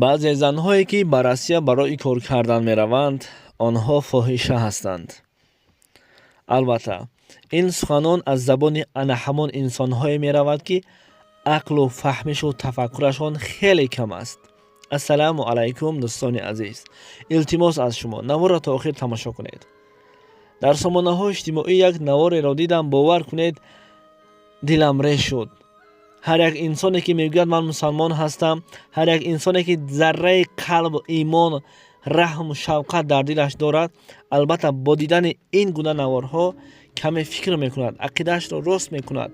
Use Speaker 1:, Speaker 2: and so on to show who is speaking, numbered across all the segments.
Speaker 1: Баъзе занҳое, ки ба Россия барои кор кардан мераванд, онҳо фоҳиша ҳастанд. Албатта, ин суханон аз забони ана ҳамон инсонҳое меравад, ки ақлу фаҳмишу тафаккурашон хеле кам аст. Ассалому алайкум, дӯстони азиз! Илтимос аз шумо, наворро то охир тамошо кунед. Дар сомонаҳои иҷтимоӣ як навореро дидам, бовар кунед, дилам реш шуд. Ҳар як инсоне, ки мегӯяд, ман мусалмон ҳастам, ҳар як инсоне, ки зарраи қалб, имон, раҳму шавқат дар дилаш дорад, албатта, бо дидани ин гуна наворҳо каме фикр мекунад, ақидаашро рост мекунад,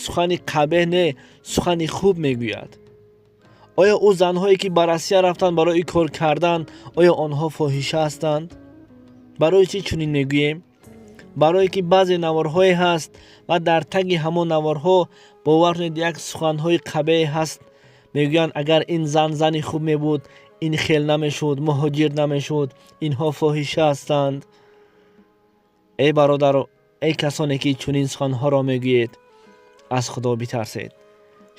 Speaker 1: сухани қабеҳ не, сухани хуб мегӯяд. Оё ӯ занҳое, ки ба Россия рафтанд барои кор кардан, оё онҳо фоҳиша ҳастанд? Барои чӣ чунин мегӯем? Барое ки баъзе наворҳое ҳаст ва дар таги ҳамон наворҳо, бовар кунед, як суханҳои қабеҳе ҳаст. Мегӯянд, агар ин зан зани хуб мебуд, ин хел намешуд, муҳоҷир намешуд, инҳо фоҳиша ҳастанд. Эй бародаро, эй касоне, ки чунин суханҳоро мегӯед, аз Худо битарсед,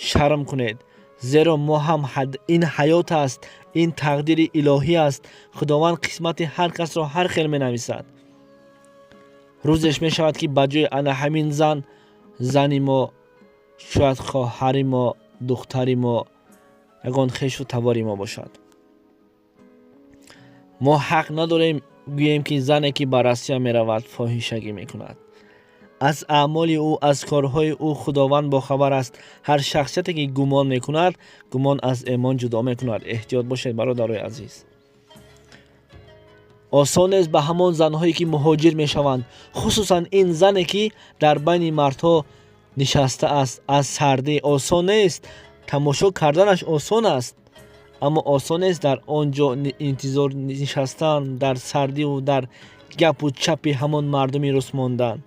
Speaker 1: шарм кунед, зеро мо ҳам ин ҳаёт аст, ин тақдири илоҳӣ аст. Худованд қисмати ҳар касро ҳар хел менависад. Рӯзеш мешавад, ки ба ҷои ана ҳамин зан зани мо, шояд хоҳари мо, духтари мо, ягон хешу табори мо бошад. Мо ҳақ надорем гӯем, ки зане, ки ба Россия меравад, фоҳишагӣ мекунад. Аз аъмоли ӯ, аз корҳои ӯ Худованд бохабар аст. Ҳар шахсияте, ки гумон мекунад, гумон аз эмон ҷудо мекунад. Эҳтиёт бошед, бародарои азиз. Осон нест ба ҳамон занҳое, ки муҳоҷир мешаванд, хусусан ин зане, ки дар байни мардҳо нишаста аст аз сардӣ. Осон нест. Тамошо карданаш осон аст, аммо осон нест дар он ҷо интизор нишастан, дар сардиву дар гапу чапи ҳамон мардуми рус мондан.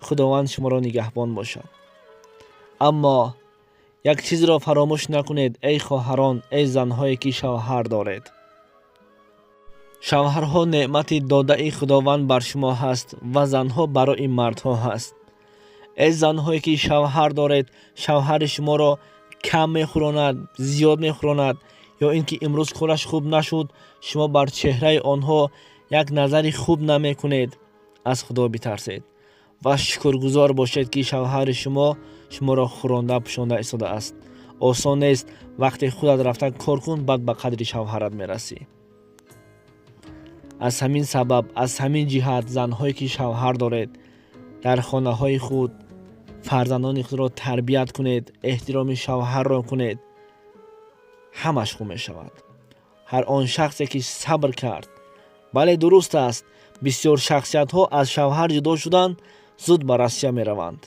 Speaker 1: Худованд шуморо нигаҳбон бошад. Аммо як чизро фаромӯш накунед, эй хоҳарон, эй занҳое, ки шавҳар доред. Шавҳарҳо неъмати додаи Худованд бар шумо ҳаст ва занҳо барои мардҳо ҳаст. Эй занҳое, ки шавҳар доред, шавҳари шуморо кам мехӯронад, зиёд мехӯронад, ё ин ки имрӯз кораш хуб нашуд, шумо бар чеҳраи онҳо як назари хуб намекунед, аз Худо битарсед ва шукргузор бошед, ки шавҳари шумо шуморо хӯронда, пӯшонда истодааст. Осон нест. Вақте худат рафта кор кун, баъд ба қадри шавҳарат мерасӣ. Аз ҳамин сабаб, аз ҳамин ҷиҳат, занҳое, ки шавҳар доред, дар хонаҳои худ фарзандони худро тарбият кунед, эҳтироми шавҳарро кунед, ҳамаш хуб мешавад. Ҳар он шахсе, ки сабр кард. Бале, дуруст аст, бисёр шахсиятҳо аз шавҳар ҷудо шуданд, зуд ба Россия мераванд.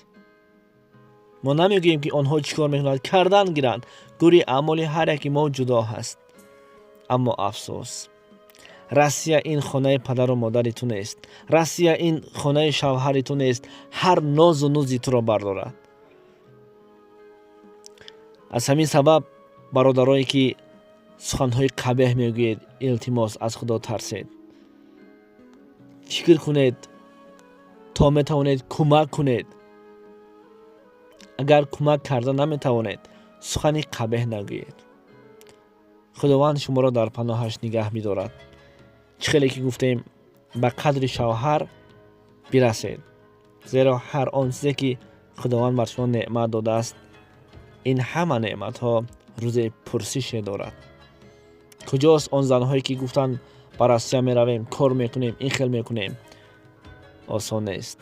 Speaker 1: Мо намегӯем, ки онҳо чӣ кор мекунанд, кардан гиранд, гӯри аъмоли ҳар яки мо ҷудо ҳаст. Аммо афсӯс, Россия ин хонаи падару модари ту нест, Россия ин хонаи шавҳари ту нест, ҳар нозу нузи туро бардорад. Аз ҳамин сабаб, бародарое, ки суханҳои қабеҳ мегӯед, илтимос, аз Худо тарсед, фикр кунед, то метавонед, кӯмак кунед. Агар кӯмак карда наметавонед, сухани қабеҳ нагӯед. Худованд шуморо дар паноҳаш нигаҳ бидорад. Чӣ хеле ки гуфтем, ба қадри шавҳар бирасед, зеро ҳар он чизе, ки Худованд бар шумо неъмат додааст, ин ҳама неъматҳо рӯзе пурсише дорад. Куҷост он занҳое, ки гуфтанд, ба Россия меравем, кор мекунем, ин хел мекунем? Осон нест.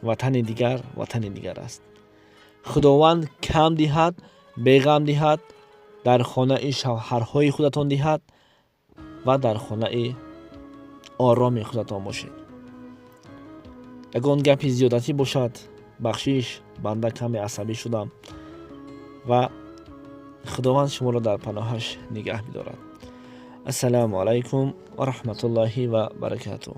Speaker 1: Ватани дигар ватани дигар аст. Худованд кам диҳад, беғам диҳад, дар хонаи шавҳарҳои худатон диҳад ва дар хонаи ороми худатон бошед. Ягон гапи зиёдатӣ бошад, бахшиш, банда каме асабӣ шудам ва Худованд шуморо дар паноҳаш нигаҳ бидорад. Ассалому алайкум ва раҳматуллоҳи ва баракатуҳ.